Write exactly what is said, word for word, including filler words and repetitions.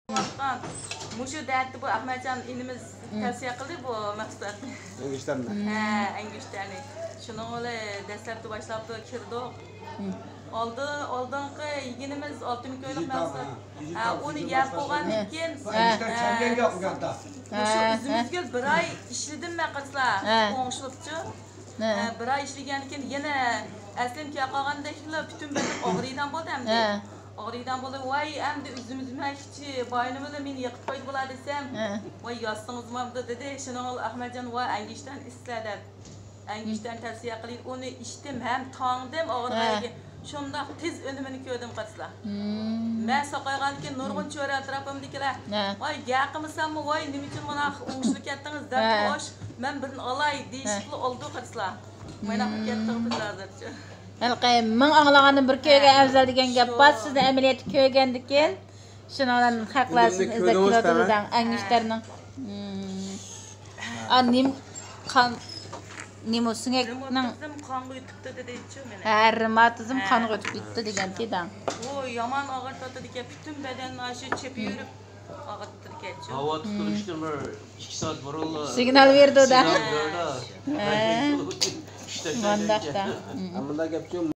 مۇشۇ دەتتە بۇ ئەخمەتجان ئىنىمىز تەۋسىيە قىلدى بۇ مەھسۇلاتنى. ئەنگۈشتەرنى. ھە، ئەنگۈشتەرنى. شۇنىڭ بىلەن دەسلەپتە باشلاپتۇ، كىردۇق. ئالدى، ئالدىنقى يېگىنىمىز ئالتە مىڭ كويلۇق مەھسۇلات. ھە، ئۇنى يەپ بولغاندىن كېيىن، مۇشۇ ئۈزۈمگۈل بىر ئاي ئىشلىدىم مەن قارىسىلا، ئوڭشىلىپچۇ. ھە، بىر ئاي ئىشلىگەندىن كېيىن يەنە ئەسلىمگە كەپ قالغاندەكلا پۈتۈن بەدىنىم ئاغرىيدىغان بولدى ئەمدى. ھە. ئاغرىيدىغان بولدى. ۋاي، ئەمدى ئۈزۈم ئۈزمەي كىچى بايىنىملا مېنى يىقىتىپ قويدى بۇلار دېسەم، ھە. ۋاي، يازسىڭىزمۇ ئەمدى دېدى. شۇنىڭغا ئەخمەتجان، ۋاي، ئەنگۈشتەرنى ئىچسىلە دەپ. ئەنگۈشتەرنى تەۋسىيە قىلىپ، ئۇنى ئىچتىم ھەم تاڭدىم ئاغرىغان يېرىگە. شۇنداق تېز ئۈنۈمىنى كۆردۈم قارىسىلا. مەن ساقايغاندىن كېيىن نۇرغۇن چۆرە ئەتراپىمدىكىلەر، ۋاي، گەپ قىلمىساممۇ، ۋاي، نېمە ئۈچۈن مۇنداق ئوڭشىلىپ كەتتىڭىز دەپ، خوش، مەن بىرنى ئالاي دېيىشىپلا ئالدى قارىسىلا. مايناق كەتتىڭ بىز ھازىرچۇ. ھېلىقى مىڭ ئاڭلىغاندىن بىر كۆرگەن ئەۋزەل دېگەن گەپ بار. سىزنى ئەمەلىيەتتە كۆرگەندىكىن، شۇنىڭ بىلەن خەقلەر سىزنى ئىزدەپ كېلىۋاتىدۇ دەڭ، ئەنگۈشتەرنىڭ. ئا، نېمە، قان، نېمە، سۆڭەكنىڭ. رېماتىزم قانغا ئۆتۈپتۇ دېدىچۇ مېنى. ھە، رېماتىزم قانغا ئۆتۈپ كېتىپتۇ دېگەنتى دەڭ. ئۇ يامان ئاغرىتىۋاتىدىكەن، پۈتۈن بەدەننى ئاشۇ چېپىۋېرىپ ئاغرىتىدىكەنچۇ. ھاۋا تۇتۇلۇشتىن بىر ئىككى سائەت بۇرۇنلا سىگنال بېرىدۇ دەڭ. سىگنال بېرىدۇ. ھە. مۇنداق دەڭ. ئەمما گەپچۇ.